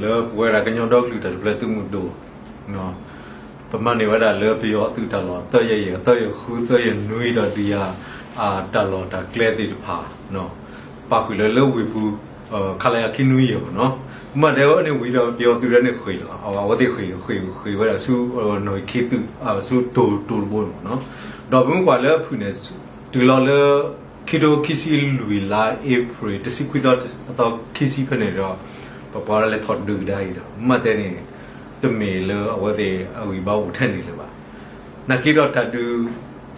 လၢပဝဲဒၣ်ကညီဒီကလုာ်တၢ်ထူၣ်ဖျဲးသုးမုၢ်ဒိၣ် ပမၤန့ၢ်ဝဲဒၣ်လၢပယီၤသုးတၢ်လီၢ် သၢယဲၢ်ယဲၢ် သၢယဲၢ်ဃု သၢယဲၢ်နွံဒီးဒုးယၤ တၢ်လီၢ်တၢ်ကျဲသ့ၣ်တဖၣ် ပာ်ဃုာ်လၢလၢဝ့ၢ်ပူၤ ခလရ ခံနွံယဲၢ်မ့ၢ်နီၤ. မ့ၢ်တဲဝဲန့ၣ်ဝံၤဒီးပယီၤသုးဒၣ်န့ၣ်ဃ့ၢ်လီၤ အဝဲသ့ၣ်ဃ့ၢ်ဃ့ၢ်ဃ့ၢ်ဝဲဒၣ်ဆူ နီၣ်ဂံၢ်ခံသုး ဆူတိၤတိၤတဘိန့ၣ်မ့ၢ်နီၤ. ဒီးပမ့ၢ်ကွၢ်လၢအဖုၣ်န့ၣ် တုၤလီၤလၢ ခံထိခံဆံလွံၢ်လါအ့ဖြ့ၣ် တဆံခွံသီ အသီခံဆံဖဲန့ၣ်ဒီး ပပှၤလဲၤထီၣ်ဒုးကဒါအံၤဒီး မ့ၢ်တဲန့ၣ် တမ့ၢ်လၢအဝဲသ့ၣ်အဂံၢ်ဘါအိၣ်ထဲန့ၣ်လၢၤဘၣ်. နာ်က့ဒီးတၢ်ဒုး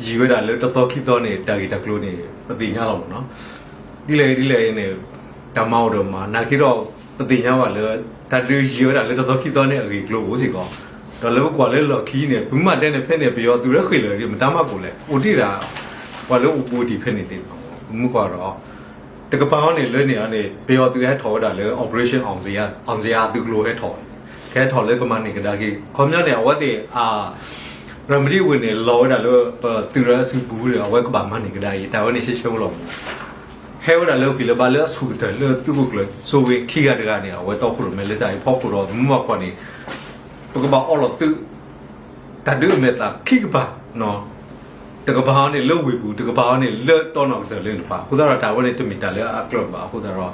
ယံာ်ဝဲဒၣ်လၢတသီခံသီန့ၣ် တၢ်ဂ့ၢ်တၢ်ကျိၤန့ၣ် ပသ့ၣ်ညါလီၤမ့ၢ်နီၤ. ဒ်လဲၣ်ဒ်လဲၣ်န့ၣ် တၢ်မၤအိၣ်ဒီးမၤ နာ်က့ဒီး ပသ့ၣ်ညါဘၣ်လၢ တၢ်ဒုးယံာ်ဝဲဒၣ်လၢတသီခံသီန့ၣ် အဂ့ၢ်ကျိၤအိၣ်စ့ၢ်ကီး ဒီးလၢပကွၢ်လၢလီၢ်ခံန့ၣ် ပမ့ၢ်တဲန့ၣ်ဖဲန့ၣ် ပယီၤသုးလၢဃ့ၢ်လီၤဒ်မတၤမးကိးလဲၣ် အိၣ်တ့ၢ်ဒၣ် ပှၤလၢအိၣ်ဘူးတံၢ်ဖဲန့ၣ်သ့ၣ်တဖၣ်မ့ၢ် ပမ့ၢ်ကွၢ်ဒီး တကပၤအီၤန့ၣ် လၢန့ၣ်အီၤန့ၣ် ပယီၤသုးဟဲထီၣ်ဝဲဒၣ်လၢ Operation အောင်ဇေယျ အောင်ဇေယျသုးကျိၤဟဲထီၣ်ဝဲန့ၣ် ကဟဲထီၣ်လၢကမၤန့ၢ်ကဒါက့ၤ ခီပညီန့ၣ် အဝဲသ့ၣ် ရၤမတံဝ့ၢ်န့ၣ် လီၤဝဲဒၣ်လၢပသုးရၢအစုပူၤဒီး အဝဲကဘၣ်မၤန့ၢ်ကဒါအံၤ တၢ်ဝဲန့ၣ်ရှဲရှဲဖိလီၤမ့ၢ် ဟဲဝဲဒၣ်လၢအဂံၢ်လၢဘါလၢအဆူၣ်ကတၢၢ်လၢသုးခိၣ်ကျၢၢ် စိဝ့ခံဂၤတဂၤန့ၣ် အဝဲတီခိၣ်ရိၣ်မဲလၢတၢ်အံၤဖီခိၣ်ဒီး မ့ၢ်မ့ၢ်ကွၢ်န့ၣ် ပကဘၣ်အိးလီၤသုး တၢ်ဒုးအမဲာ်သၣ်ခံကပၤ တကပၤအီၤန့ၣ်လၢဝ့ၢ်ပူၤ တကပၤအီၤန့ၣ်လၢတီနီၢ်ကစၢၢ်လၢန့ၣ်တဖၣ် အဃိသတးဒီးတၢ်ဝဲန့ၣ်တမ့ၢ်တၢ်လၢအကြၢးဘၣ် အဃိသတးဒီး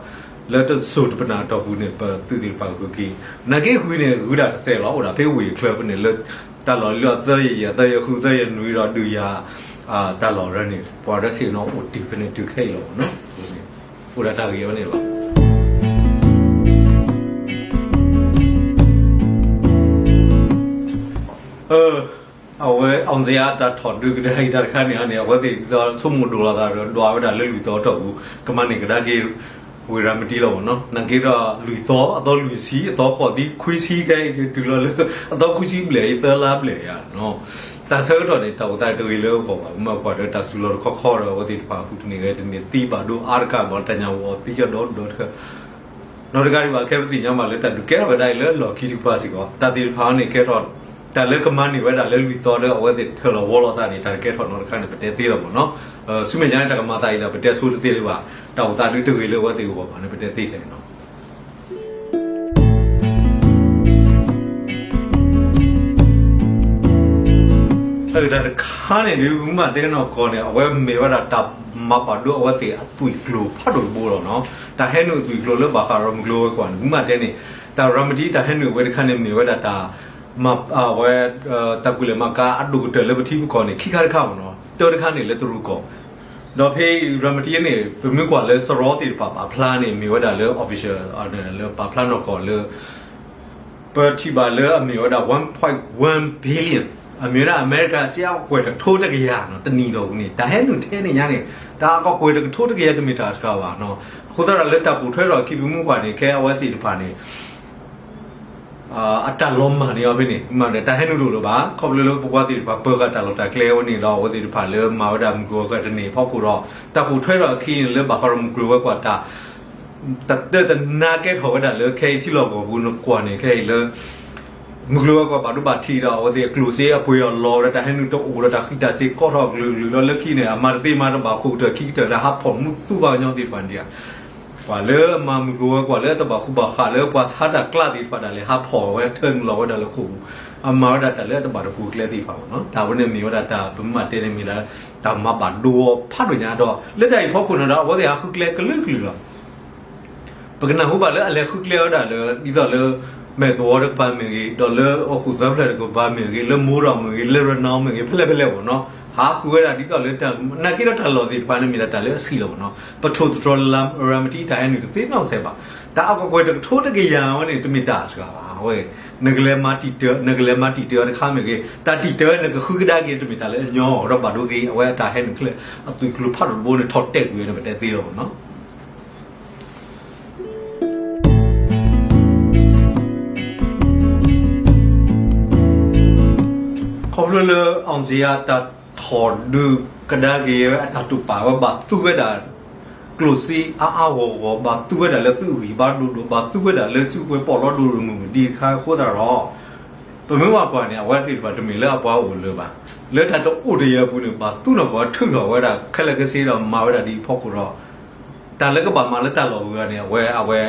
လၢတစိၤတပနၢ်အတီၢ်ပူၤန့ၣ် ပသုးသ့ၣ်တဖၣ်ဂုၤက့ၤ နာ်က့ဂုၤန့ၣ် ဂုၤဒၣ်တစဲးလီၤ အိၣ်ဒၣ်ဖဲဝ့ၢ်အချၢဖဲန့ၣ်လၢ တၢ်လီၢ်လၢသၢယဲၢ်ယဲၢ် သၢယဲၢ်ဃု သၢယဲၢ်နွံဒီးဒုးယၤ တၢ်လီၢ်ရၢန့ၣ် ပှၤရၢစ့ၣ်နီၤအိၣ်တ့ၢ်ဖဲန့ၣ် တုၤခဲအံၤလီၤမ့ၢ်နီၤ အိၣ်ဒၣ်တၢ်ဂ့ၢ်ဝဲန့ၣ်လီၤ. အဝဲ အောင်ဇေယျ တၢ်ထီၣ်ဒုးကဒါက့ၤတၢ်တခါန့ၣ်န့ၣ် အဝဲသ့ၣ်ဒ်သိးဆိကမိၣ်ဒိၣ်လီၤသးဒီး ဒွးဝဲဒၣ်လၢလွံၢ်သီအတီၢ်ပူၤ ကမၤန့ၢ်ကဒါက့ၤ ဝ့ၢ်ရၤမတံလီၤမ့ၢ်နီၤ နာ်က့ဒီးလွံၢ်သီ အသီလွံၢ်ဆံ အသီဃိးသီ ခွံဆံခဲအံၤ တုၤလီၤလၢ အသီခွံဆံဘျဲၣ်အံၤ သၢလါဘျဲၣ်ယါနီၤ တၢ်ဆၢကတီၢ်န့ၣ် တၢ်အိၣ်သးတဂ့ၤလၢအဂီၢ်ဘၣ် မ့ၢ်ကွၢ်ဒီးတၢ်စူၤလီၤတခီခီဒီး အဝဲသ့ၣ်တဖၣ်ဟူးတန့ၢ်ဂဲၤတန့ၢ်သံဘၣ်ဒိအါတကးဘၣ် တၢ်ညၣ်ဝီအီၤသံကဒီဒိၣ်ဒီထၢ နီတဂၤဒံးဘၣ် ခဲပသ့ၣ်ညါဘၣ်လၢတၢ်ဒုးကဲထီၣ်ဝဲဒၣ်အံၤလၢလီၢ်ခံတကပၤစ့ၢ်ကီး တၢ်သ့ၣ်တဖၣ်အံၤန့ၣ်ကဲထီၣ် တၢ်လၢကမၤန့ၢ်ဝဲဒၣ်လၢလွံၢ်သီလၢအဝဲသ့ၣ်ထၢၣ်လီၤဝီလီၤသးန့ၣ် တၢ်ကဲထီၣ်နီတခါန့ၣ် ပတဲသ့လီၤမ့ၢ်နီၤ ဆူမဲာ်ညါန့ၣ် တၢ်ကမၤသးအံၤဒီး ပတဲဆိတသ့လၢၤဘၣ် တၢ်အိၣ်သးဒုးတဂ့ၤလၢအဝဲသ့ၣ်အဂီၢ်ဘၣ်န့ၣ် ပတဲသ့ခဲအံၤနီၤ တၢ်တခါန့ၣ်ဒုး မ့ၢ်တဲနီၢ်ကီၢ်န့ၣ် အဝဲမ့ၢ်ဝဲဒၣ်တၢ်မၤဘၣ်ဒိအဝဲသ့ၣ်အသွံၣ်ကျိၤဖးဒိၣ်တဘိလီၤနီၤ တၢ်ဟဲနုာ်အသွံၣ်ကျိၤလၢဘၣ်ဃးဒီးမုၢ်ကျိၤဝဲၤကွာ်န့ၣ် မ့ၢ်တဲန့ၣ် တၢ်ရၤမတံတၢ်ဟဲနုာ်ဝဲတခါန့ၣ်မ့ၢ်ဝဲဒၣ်တၢ် အဝဲ တၢ်ကွံာ်လဲၤမၤကၤအဒိၣ်ကတၢၢ်လၢပထံပကီၢ်န့ၣ် ခံခါတခါမ့ၢ်နီၤ တၢတခါန့ၣ်လၢတရူးကီၢ် ဒီးဖဲရၤမတံန့ၣ် ပမ့ၢ်ကွၢ်လၢစရီသ့ၣ်တဖၣ်ပာ်ဖျါန့ၣ် မ့ၢ်ဝဲဒၣ်လၢ official လၢပာ်ဖျါနီၢ်ကီၢ်လၢ ပထံၣ်ဘၣ်လၢအမ့ၢ်ဝဲဒၣ် one point one billion အမ့ၢ်ဝဲဒၣ်အမဲရကၤစ့အကကွဲၢ်တကထိတကယၤနီၤ တနံၣ်ဒီးပူၤန့ၣ် တၢ်ဟဲနုာ်ထဲန့ၣ်ညါန့ၣ် တၢ်အကကွဲၢ်တကထိတကယၤတမ့ၢ်တၢ်စှၤဘၣ်နီၤ အဃိသတးဒီးလၢတၢ်ပိာ်ထွဲထီၣ်အခံပမ့ၢ်ကွၢ်န့ၣ် ခဲအဝဲသ့ၣ်တဖၣ်န့ၣ် အတၢ်လီၤမၢ်န့ၢ်အီၤဖဲန့ၣ် မ့ၢ်တၢ်ဟဲနုာ်တအိၣ်လၢၤဘၣ် ခီဖျိလၢပပှၤသ့ၣ်တဖၣ်ပၢဃာ်တၢ်လီၢ်တၢ်ကျဲဝဲန့ၣ်ဒီး အဝဲသ့ၣ်တဖၣ်လၢမၤဝဲဒၣ်မုၢ်ကျိၤဝဲၤကွာ်တန့ၢ်အဖီခိၣ်ဒီး တၢ်ပိာ်ထွဲထီၣ်အခံန့ၣ်လၢဘၣ်ဃးဒီးမုၢ်ကျိၤဝဲၤကွာ်တၢ် တၢ်တနာ်ကဲထီၣ်ဝဲဒၣ်လၢခဲအံၤထံလီၢ်ကီၢ်ပူၤနကွၢ်န့ၣ် ခဲအံၤလၢ မုၢ်ကျိၤဝဲၤကွာ်ဘၣ်ဒိဘၣ်ထံးဒီး အဝဲသ့ၣ်အကျိၣ်စ့အပှ့ၤအီၤလီၤဒီး တၢ်ဟဲနုာ်တအိၣ်ဒီး တၢ်ဃံးတၢ်စ့ၤကီထီၣ်ကလုာ်ကလုာ်လီၤ လၢခံန့ၣ် အမၤတသ့မၤတဘၣ်ခိၣ်ကတၢၢ်ခံကတၢၢ်ဒီး ဟးဖီၣ်မူသူဘၣ်ကညီသ့ၣ်တဖၣ်န့ၣ် ပှၤလၢအမၤမုၢ်ကျိၤဝဲၤကွာ်လၢအတဘၣ်ဃူဘၣ်ဃးလၢပှၤဆါတၢ်ကျါသ့ၣ်တဖၣ်ဒၣ်လဲာ် ဟးဖီၣ်ဝဲထၢနုာ်လီၤဝဲဒၣ်လၢဃိာ်ပူၤ အမၤဝဲဒၣ်တၢ်လၢအတဘၣ်တပူၤကျဲသ့ၣ်တဖၣ်မ့ၢ်နီၤ တၢ်ဝဲန့ၣ်မ့ၢ်ဝဲဒၣ်တၢ်ပမ့ၢ်တဲန့ၣ်မ့ၢ်ဒၣ် တၢ်မၤဘၣ်ဒိဖးဒိၣ်ညါဒီး လၢတၢ်အံၤဖီခိၣ်န့ၣ်ဒီး အဝဲသ့ၣ်ဟးဃုကျဲကလုာ်ကလုာ်လီၤ ပကနၢ်ဟူဘၣ်လၢအလဲၤဃုကျဲဝဲဒၣ်လၢ ဒ်သိးလၢ မဲာ်သဝီတကပၤမ့ၢ်ဂ့ၤ ဒီးလၢအဃိာ်သၢဖျၢၣ်တကပၤမ့ၢ်ဂ့ၤ လၢမိၢ်ဒီးမ့ၢ်ဂ့ၤ လၢရနီၤမ့ၢ်ဂ့ၤ ဖဲလဲၣ်ဖဲလဲၣ်မ့ၢ်နီၤ ဟးဃုဝဲဒၣ်ဒ်သိးလၢတၢ် နာ်က့ဒီးတၢ်လီၢ်သ့ၣ်တဖၣ်န့ၣ် မ့ၢ်ဒၣ်တၢ်လၢအဆံးလီၤမ့ၢ်နီၤ ပထိၣ်သတြီၤလၢ ရၤမတံတၢ်ဟဲနုာ်တသ့နီတစဲးဘၣ် တၢ်အကကွဲၢ်တကထိတကယၤဝဲန့ၣ် တမ့ၢ်တၢ်အစှၤဘၣ် အဝဲ နကလဲၤမၤတံာ်တၢ နကလဲၤမၤတံာ်တၢတခါမ့ၢ်ဂ့ၤ တၢ်တံာ်တၢနကဃုကဒါက့ၤ တမ့ၢ်တၢ်လၢအညီအီၤဒီးဘၣ်ဒိက့ၤ အဝဲအတၢ်ဟဲနုာ်ချ့ အသွံၣ်ကျိၤဖးဒိၣ်တဘိန့ၣ် ထီၣ်တဲာ်ကွံာ်ဝဲန့ၣ် ပတဲသ့လီၤမ့ၢ်နီၤ ခီဖျိလၢ အောင်ဇေယျ တၢ်ထီၣ်ဒုးကဒါက့ၤဝဲအတၢ်တိာ်ပာ်ဝဲ ဘၣ်သူဝဲဒၣ် ကျိၣ်စ့အါအါဂီၢ်ဂီၢ် ဘၣ်သူဝဲဒၣ်လၢသုးဂံၢ်ဘါဒိၣ်ဒိၣ် ဘၣ်သူဝဲဒၣ်လၢစုကဝဲၤပီးလီဒိၣ်ဒိၣ်မုၢ်မုၢ်ဒ်တခါအဃိသတးဒီး ပမ့ၢ်ဘၣ်ကွၢ်န့ၣ် အဝဲသ့ၣ်တဖၣ်တမ့ၢ်လၢအပှၤအိၣ်လၢၤဘၣ်. လၢတၢ်တအိၣ်တယၢၤအပူၤန့ၣ် ဘၣ်သူနီၢ်ကီၢ်ထုးထီၣ်ဝဲဒၣ်ခဲလၢာ်ခဲဆ့ဒီးမၤဝဲဒၣ်ဒ်အံၤအဖီခိၣ်ဒီး တၢ်လၢကဘၣ်မၤလၢတၢ်လီၢ်ဝဲန့ၣ် အဝဲ အဝဲ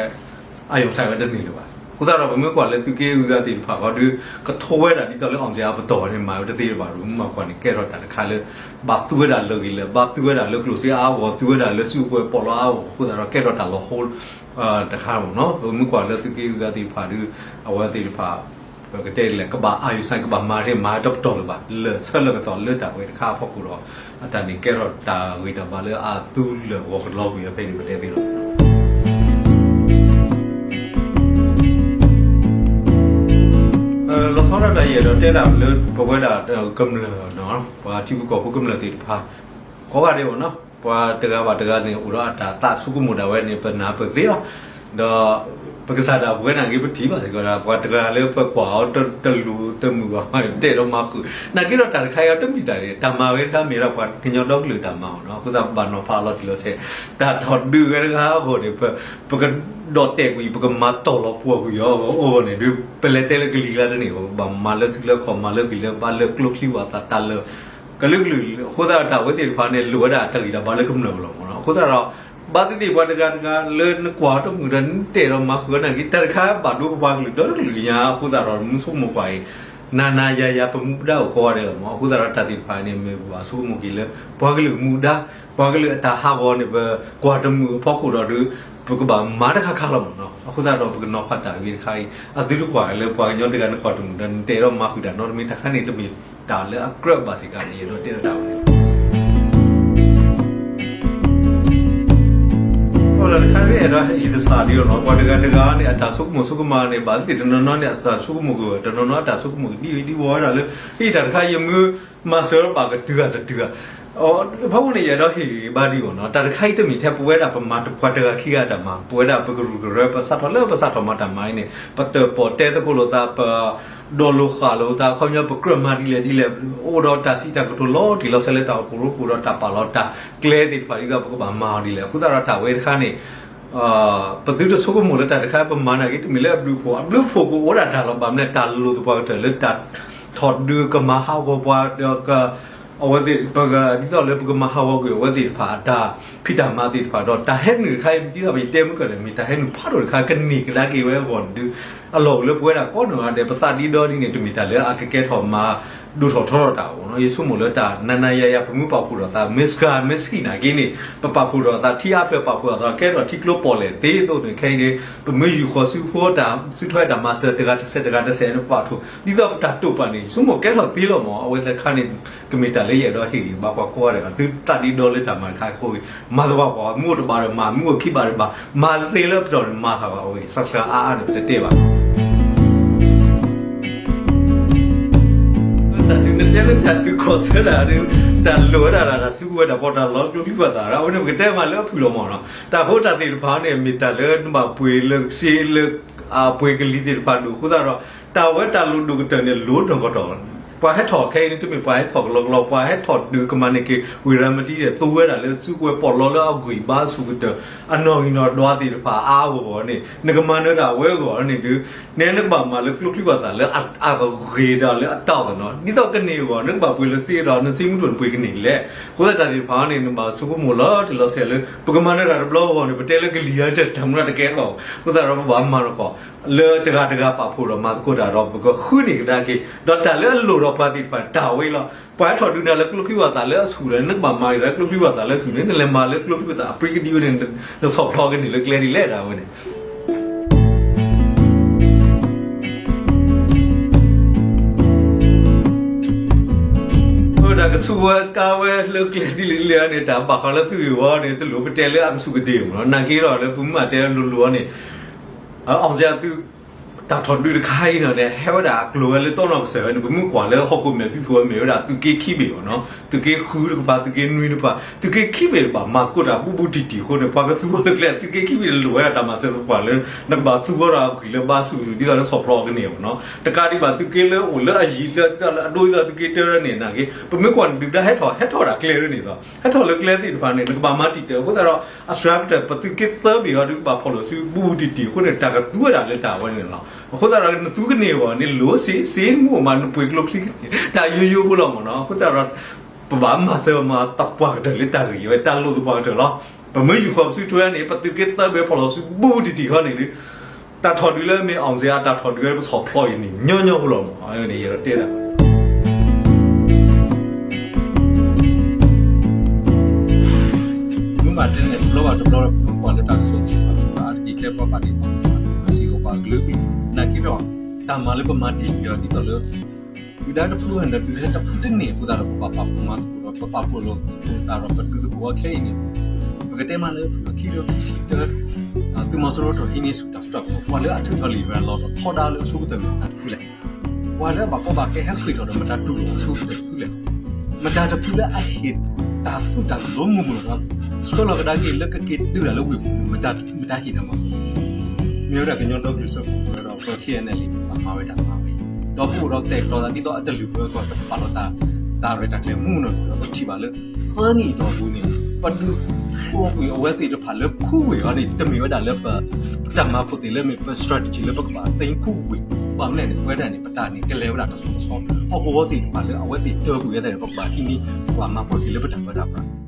အယုံဆိုင် ဝဲတန့ၢ်လၢၤဘၣ်. အဃိသတးဒီး ပမ့ၢ်ကွၢ်လၢသုးက့ဂုၤဂၤသ့ၣ်တဖၣ်ဃီဒီး ကထိဝဲဒၣ်ဒ်သိးလၢ အောင်ဇေယျ အပတီၢ်န့ၣ် မၤဝဲတသ့ဘၣ်ဒီး မ့ၢ်ကွၢ်န့ၣ် ကဲထီၣ်တၢ်တခါလၢ ဘၣ်သူဝဲဒၣ်လၢာ်ဂံၢ်လၢာ်ဘါ, သူဝဲဒၣ်လၢကျိၣ်စ့အါဂီၢ်, သူဝဲဒၣ်လၢစုကဝဲၤပီးလီအါဂီၢ်အဃိသတးဒီး ကဲထီၣ်တၢ်လီၤဟိ တခါမ့ၢ်နီၤ. ပမ့ၢ်ကွၢ်လၢသုးက့ဂုၤဂၤသ့ၣ်တဖၣ်ဒီး အဝဲသ့ၣ်တဖၣ် ပကတဲဒ်လဲၣ် ကဘၣ်အာရုံစိုက် ကဘၣ်မၤတ့ၢ်မၤ တပတီၢ်လၢၤဘၣ်, လၢာ်ဆၢလၢာ်ကတီၢ်လၢတၢ်ဝဲတခါအဖီခိၣ်ဒီး အတၢ်န့ၣ်ကဲထီၣ်တၢ်ဂံၢ်တၢ်ဘါလၢအသူလၢာ်ဂီၤကလီကွံာ်အဖဲန့ၣ် ပတဲသ့လီၤ. လီၤဆီဒၣ်တၢ် ယအဲၣ်ဒိးတဲဒၣ်လၢပဝဲဒၣ် ကမျၢၢ် ပှၤထံဖိကီၢ်ဖိကမျၢၢ်သ့ၣ်တဖၣ် ကိးဂၤဒဲးမ့ၢ်နီၤ, ပှၤတဂၤဘၣ်တဂၤန့ၣ် အိၣ်ဒီးအတၢ်သးဆိကမိၣ်ဒၣ်ဝဲန့ၣ် ပနၢ်ပၢၢ်သ့လီၤ. ဒီးပကစၢ်ဒၣ်ပဝဲနာ်က့ ပထံၣ်ဘၣ်စ့ၢ်ကီးဒၣ် ပှၤတဂၤလၢပကွၢ်အီၤတလူၤတမုာ်ဘၣ်မးန့ၣ် ပတအဲၣ်ဒိးမၤဃုာ်, နာ်က့ဒီးတၢ်တခါအံၤတမ့ၢ်တၢ်န့ၣ် တၢ်မၤဝဲတခါမ့ၢ်ဒၣ်ပှၤကညီဒီကလုာ်တၢ်မၤအီၤနီၤ. အဃိသတးပဘၣ်နီၤဖးအလီၤတံၢ်လီၤဆဲး တၢ်ထီၣ်ဒုးဝဲတခါအဂီၢ်န့ၣ် ပ ပကဒီၣ်တဲာ်ကွံာ် ပကမၤတီၢ်လီၤပှီၢ်ကွံာ်အီၤအဂီၢ်န့ၣ်ဒီး ပလဲၤတဲလၢကလံၤကျါတန့ၢ်ဘၣ်, ပဘၣ်မၤလၢစုလၢခီၣ် မၤလၢဂံၢ်လၢဘါ လၢကျိချံဝၣ်သး တၢ်လၢာ်ကလုာ်ကလုာ်, အဃိသတးဒီးတၢ်ဝဲသ့ၣ်တဖၣ်န့ၣ် လိၣ်ဝဲဒၣ်တၢ်ဂံၢ်တၢ်ဘါလၢကမျၢၢ်လီၤမ့ၢ်နီၤ. အဃိသတးဒီး ဘၣ်သ့ၣ်သ့ၣ်ပှၤတဂၤတဂၤလၢနကွၢ်တမုာ်ဒီး နတအဲၣ်ဒိးမၤဃုာ်နာ်က့ တၢ်တခါဘၣ်ဒိပပှၤကလုာ်ဒီတကလုာ်ညါ အဃိသတးဒီး မုၢ်ဆိကမိၣ်ကွၢ်အံၤ နၤနၤယၤယၤ ပမူပဒါအိၣ်ကိးဂၤဒဲးလီၤမ့ၢ်. အဃိသတးဒီးတၢ်သ့ၣ်တဖၣ်န့ၣ် မ့ၢ်ပဘၣ်ဆိကမိၣ်က့ၤလၢ ပှၤကလုာ်မူဒါ ပှၤကလုာ်အတၢ်ဟးဂီၤန့ၣ် ပကွၢ်တမုာ်အဖီခိၣ်ဒီးဒီး ပကဘၣ်မၤတခါခါလီၤမ့ၢ်နီၤ. အဃိသတးဒီး ပကနီၤဖးတၢ်ဂ့ၢ်တခါအံၤ အသုတကွၢ်လၢပှၤကညီတဂၤနကွၢ်တမုာ်ဒီး နတအဲၣ်ဒိးမၤဃုာ်တၢ်နီတမံၤ တၢ်ခါန့ၣ် တမ့ၢ်တၢ်လၢအကြၢးဘၣ်စ့ၢ်ကီးန့ၣ် ယအဲၣ်ဒိးတဲဒၣ်တၢ်ဝဲန့ၣ် တခါမ့ၢ်အဲၣ်ဒိးဟ့ၣ်သဆၣ်ဒ်အံၤလီၤ. ပှၤတဂၤတဂၤန့ၣ် အတၢ်ဆိကမိၣ်ဆိကမးန့ၣ် ဘၣ်သ့ၣ်သ့ၣ်တနီၤနီၤန့ၣ် အတၢ်ဆိကမိၣ်ကဂၢၢ် တနီၤနီၤအတၢ်ဆိကမိၣ်ကဒံဝဲဒံဝီၤဝဲဒၣ်လၢ ဟ့ၣ်တၢ်တခါ ယမ့ၢ်မၤစၢၤဘၣ်ကတုၤဂၤတတုၤဂၤ ဖဲန့ၣ် ယအဲၣ်ဒိးဟ့ၣ်ဂံၢ်ဘါဒ်အံၤနီၤ. တၢ်တခါအံၤတမ့ၢ်ထဲပဝဲဒၣ်ပမၤပှၤတဂၤခံဂၤတၢ်မၤ ပဝဲဒၣ်ပကရူၢ်ကရၢ ပစးထီၣ်လၢပစးထီၣ်မၤတၢ်မၤအံၤန့ၣ် ပတၢၣ်ပီၣ်တဲသကိးလိာ်သး ပ ဒီးလိာ်ဃာ်လိာ်သး အခီပညီ ပကြၢးမၤဒ်လဲၣ်ဒ်လဲၣ် အိၣ်ဒီးတၢ်စံးတၢ်ကတိၤလီၤတံၢ်လီၤဆဲးလၢတၢ်အိၣ်ဖှိၣ်ရိဖှိၣ်ဒီးတၢ်ပာ်လီၤတၢ်ကျဲသ့ၣ်တဖၣ် ဒ်သိးပကဘၣ်မၤအီၤဒ်လဲၣ်. အဃိသတးဒီးတၢ်ဝဲတခါန့ၣ် ပသုတဆိကမိၣ်လၢတၢ်တခါပမၤနာ်က့ တမ့ၢ်လၢအဘျုးအဖှိၣ်, အဘျုးအဖှိၣ်ကအိၣ်ဒၣ်တၢ်လီၤ. ဘၣ်မနုၤလဲၣ် တၢ်လိၣ်သပှၢ်ကတၢၢ်လၢတၢ်ထီၣ်ဒုးကမၤဟးဂီၤပှၤ ဒီး အဝဲသ့ၣ် ပက ဒ်သိးလၢပကမၤဟးဂီၤကွံာ်အဝဲသ့ၣ်တဖၣ်အတၢ်ဖံးတၢ်မၤသ့ၣ်တဖၣ်ဒီး တၢ်ဟဲနုာ်တခါအံၤ ဒ်သိးပယတဲမုၢ်ကၢၢ်န့ၣ် မ့ၢ်တၢ်ဟဲနုာ်ဖးဒိၣ်တခါ ကန့ၢ်ကဒါက့ၤဝဲအဂီၢ်န့ၣ်ဒီး အလီၢ်အိၣ်လၢပဝဲဒၣ်ကိးနီၢ်ဂၤဒဲး ပသးဒ့ဒီဒ်န့ၣ် တမ့ၢ်တၢ်လၢအကကဲထီၣ်မၤဒိၣ်ထီၣ်ထီထီၣ်တၢ်အဂီၢ်နီၤ. ယဆိကမိၣ်လၢတၢ်နၤနၤယၤယၤ ပမ့ၢ်ပာ်ဖှိၣ်ထီၣ်သး မ့ၢ်စှၤမ့ၢ်ဆှံနာ်က့န့ၣ် ပပာ်ဖှိၣ်ထီၣ်သး ထံအါဖျၢၣ်ပာ်ဖှိၣ်ထီၣ်သး ကဲထီၣ်ထံကျိပီၣ်လဲၣ်သ့အသိးန့ၣ် ခဲအံၤန့ၣ် ပမ့ၢ်ယူာ်ဃီၤစုဖိတၢ် စုထွဲတၢ်မၤစၢၤတဂၤတစဲးတဂၤတစဲးန့ၣ် ပာ်ဖှိၣ် ဒ်သိးပတၢ်တိာ်ပာ်န့ၣ် ယဆိကမိၣ်ကဲထီၣ်သ့လီၤမး. အဝဲသ့ၣ်တခါန့ၣ် ကမ့ၢ်တၢ်လၢယအဲၣ်ဒိးဟ့ၣ်ဂံၢ်ဘါပှၤကိးဂၤဒဲးလီၤ. သုသးဒ့ဒီလၢတၢ်မၤတခါအံၤအဃိ မၤသပှၢ်ပှၢ် မ့ၢ်အိၣ်တဘၣ်ဒီးမၤ မ့ၢ်အိၣ်ခံဘၣ်ဒီးမၤ မၤသ့လၢပတီၢ်န့ၣ် မၤဃာ်ဘၣ်အဝဲ စှၤစှၤအါအါန့ၣ် ပတတဲဘၣ် တၢ်ဒုးနတဲလၢတၢ်ဒုးကီၢ်စဲဒၣ်ဒီး တၢ်လိၣ်ဝဲဒၣ်တၢ်စုကဝဲၤတၢ်ပီးတၢ်လီ ကျိချံပှၤသး အဝဲန့ၣ် ပကတဲမးလၢအဖုၣ်လီၤမးနီၤ. တၢ်ဃိတၢ်သ့ၣ်တဖၣ်န့ၣ် မ့ၢ်တၢ်လၢနဘၣ်ပှ့ၤလၢစ့လၢ အပှ့ၤကလံၤသ့ၣ်တဖၣ်ဒိၣ်အဃိသတးဒီး တၢ်ဝဲတၢ်လိၣ်ဒိၣ်ကတၢၢ်န့ၣ် လိၣ်နီၢ်ကတီၢ် ပှၤဟဲထီၣ်ခဲအံၤန့ၣ် တမ့ၢ်ပှၤဟဲထီၣ်ကလီကလီ ပှၤဟဲထီၣ်ဒုးကမၤန့ၢ်က့ၤ ဝ့ၢ်ရၤမတံဒီး သူဝဲဒၣ်လၢစုကဝဲၤပီးလီလၢအဂံၢ်ဘါအဆူၣ်ကတၢၢ် အနီၣ်ဂံၢ်နီၣ်ဒွးသ့ၣ်တဖၣ်အါအါဂီၢ်ဂီၢ်န့ၣ် နကမၤနၢၤတၢ်ဝဲအဂီၢ်န့ၣ်ဒီး နဲနကဘၣ်မၤလၢကျိချံပှၤသးလၢအဂ့ၤဒီးလၢအတၢ်အီၣ်သနီၤ ဒ်သိးကန့ၢ်အဂီၢ် နကဘၣ်ပှ့ၤလၢစ့ဒီး နစ့မုၢ်ဒိၣ်နပှ့ၤကန့ၢ်လဲၣ်. အဃိသတးတၢ်သ့ၣ်တဖၣ်န့ၣ် နဘၣ်ဆိကမိၣ်လီၤတံၢ်လီၤဆဲးလၢ ပကမၤနၢၤတၢ်တဘျီအဂီၢ်န့ၣ် ပတဲလၢကလံၤအါတၢ်တၢ်မူလၢတကဲထီၣ် အဃိသတးဒီးပဘၣ်မၤနၢၤကီၢ် လၢတဂၤတဂၤပာ်ဖှိၣ်ဒီးမၤသကိးတၢ်ဒီး ပကဃုန့ၢ်ကဒါက့ၤ ဒီးတၢ်လၢအလိၣ်ဒီးပှၤသ့ၣ်တဖၣ် တၢ်ဝဲလီၤ. ပှၤဟဲထီၣ်ဒုးနၤလၢကျိချံပှၤသးလၢအဆူၣ်ဒီး နကဘၣ်မၤက့ၤလၢကျိချံပှၤသးလၢအဆူၣ်န့ၣ် နလဲၤမၤလၢကျိချံပှၤသးအပှ့ၤကဒံဝဲန့ၣ် နဆီၣ်ဖျီကန့ၢ်လၢကျဲဒ်လဲၣ်တၢ်ဝဲန့ၣ် တၢ်ကဆူၣ်ဝဲကါဝဲလၢကျဲဒ်လဲၣ်ဒ်လဲၣ်န့ၣ် တၢ်ဘၣ်ဃးလၢသုဂ့ၢ်ဝီန့ၣ် တလိၣ်ပတဲလၢအကဆူၣ်ကဒ့ၣ်မ့ၢ်နီၤ. နာ်က့ဒီးလၢပမ့ၢ်တဲလိၤလိၤန့ၣ် အောင်ဇေယျသုး တၢ်ထီၣ်ဒုးတခါအံၤန့ၣ် ဟဲဝဲဒၣ်အကျိၤဝဲလၢတီနီၢ်ကစၢၢ်ဝဲန့ၣ် ပမ့ၢ်ကွၢ်လၢဟီၣ်ခိၣ်မဲာ်ဖံးဖိ မ့ၢ်ဝဲဒၣ်သုးက့ခံဘ့ၣ်မ့ၢ်နီၤ, သုးက့ဃုတကပၤ သုးက့နွံတကပၤ သုးက့ခံဘ့ၣ်တဘၣ် မၤသကိးတၢ်ဘူးဘူးတံၢ်တံၢ်အဃိန့ၣ် ပှၤကသူအီၤလၢကျဲ သုးက့ခံဘ့ၣ်လိၣ်ဝဲဒၣ်တၢ်မၤစၢၤသပှၢ်လၢ နကဘၣ်သူအီၤဒီးအဂံၢ်လၢဘါဆူၣ်ဆူၣ် ဒ်သိးလၢဆီၣ်ဖျီကန့ၢ်မ့ၢ်နီၤ. တကးဒံးဘၣ်သုးက့လၢအိၣ်လၢအယံၤလၢအဒိဒ်သိးသုးက့တၢန့ၣ် နာ်က့ ပမ့ၢ်ကွၢ်န့ၣ် ဒုၣ်ဒါဟဲထီၣ် ဟဲထီၣ်ဒၣ်ကျဲန့ၣ်လီၤ. ဟဲထီၣ်လၢကျဲသ့ၣ်တဖၣ်န့ၣ် နကဘၣ်မၤတံာ်တာ်အဃိသတးဒီး အစှၤကတၢၢ် ပသုးက့သၢဘ့ၣ်အီၤဒီး ကဘၣ်ဖီၣ်လိာ်စုဘူးဘူးတံၢ်တံၢ်အဃိန့ၣ် တၢ်ကသူဝဲဒၣ်လၢတၢ်ဝဲန့ၣ်လီၤ. အဃိသတးဒီး နသူကန့ၢ်အဂီၢ်န့ၣ် လိၣ်စ့စ့မ့ၢ်အိၣ်မး နပှ့ၤကျိချံကန့ၢ် တၢ်ယိယိဖိလီၤမ့ၢ်နီၤ. အဃိသတးဒီး ပဘၣ်မၤစၢၤမၤသပှၢ်ကတၢၢ်လၢတၢ်ဂ့ၢ်ဝဲ တၢ်လိၣ်သပှၢ်ကတၢၢ်လီၤ. ပမ့ၢ်ယူၢ်ဃီၤပစုထွဲန့ၣ် ပသုးက့သၢဘ့ၣ်ဖီၣ်လိာ်စုဘူးဘူးတံၢ်တံၢ်ဃီန့ၣ်ဒီး တၢ်ထီၣ်ဒုးလၢမ့ၢ် အောင်ဇေယျ တၢ်ထီၣ်ဒုးဝဲပဆီၣ်ဖျီအံၤန့ၣ် ညီညီဖိလီၤမး, န့ၣ်ယတဲဒၣ် မ့ၢ်ဘၣ်တဲန့ၣ် တဘျီဘၣ်တဘျီ ပကွၢ်လၢတၢ်ကစီၣ်သ့ၣ်တဖၣ် အါတက့ၢ်ကျဲပှၤဘၣ်ဒ့ၣ်ပှၤစံးဂီၤပှၤကလုာ်, နာ်က့ဒီး တၢ်မၤလၢပမၤတ့ၢ်လံအီၤဒ်သိးလၢ ဒုၣ်ဒါတဖုဟဲဒီး ဒုၣ်ဒါတဖုတန့ၢ်အဃိသတးဒီး ပပာ်ဖှိၣ်မၤသကိးဒီး ပပာ်ဖှိၣ်လိာ်သကိးသးဒီး ပဒုးသကိးအီၤခဲအံၤန့ၣ် ပကတဲမးလၢ ခံကထိခံဆံတၢ သုးမီၤစိရိၤထီၣ်ဟံးန့ၢ်ဆူၣ်တၢ်စိတၢ်ကမီၤ ပှၤလၢအထုးထီၣ်လံာ်ရၤလီၤဒီးထီဒါလၢအဆိကတၢၢ်မ့ၢ်မတၤတဖုလဲၣ်. ပှၤလၢအဘၣ်ကီဘၣ်ခဲဟဲဃ့ၢ်ထီၣ်ဒီးမတၤတူၢ်လိာ်အဆိကတၢၢ်တဖုလဲၣ်. မတၤတဖုလၢအဟ့ၣ်တၢ်သူၣ်တၢ်လိၤမုာ်မုာ်ဒီး ဆှၢလီၤကဒါက့ၤလၢကက့ၤဒုးတၢ်လၢဝ့ၢ်ပူၤန့ၣ် မတၤဟ့ၣ်တၢ်မၤစၢၤ မ့ၢ်ဝဲဒၣ်ကညီဒီကလုာ်စၢဖှိၣ်ကရၢဒီး ပ ခဲအံၤအံၤ ပဘၣ်မၤဝဲဒၣ်မၤဝဲ, ဒီပုၢ်ဒီဝဲၢ်ကတဲာ်ကတီၤသးဒ်သိးအတလုၢ်ပှဲၤကီၢ် ကပာ်လီၤတၢ်ရဲၣ်တၢ်ကျဲၤမုၢ်မုၢ်နီၢ်နီၢ်ဒီး ပထံၣ်ဘၣ်လၢ သၢနံၣ်အတီၢ်ပူၤန့ၣ် ပဒုးဖျိကွံာ်အဝဲသ့ၣ်တဖၣ်လၢခူဝ့ၢ်အီၤန့ၣ် တမ့ၢ်ဝဲဒၣ်လၢပ ပတၢ်မၤခိၣ်သ့ၣ်လၢမ့ၢ်ပ strategy လၢပကဘၣ်သ့ခူဝ့ၢ်, ဘၣ်မနုၤလဲၣ်န့ၣ် ပဝဲဒၣ်န့ၣ် ပတၢ်န့ၣ်ကလဲၤဝဲဒၣ်တဆီတဆီ, ဟီၣ်ကဝီၤသ့ၣ်တဖၣ်လၢအဝဲသ့ၣ်တၢကွံာ်ဝဲသ့ၣ်န့ၣ် ပကဘၣ်ဟံးန့ၢ် ပှၤမၤပှၤက့ၤလၢပတၢ်ပၢတၢ်ပြး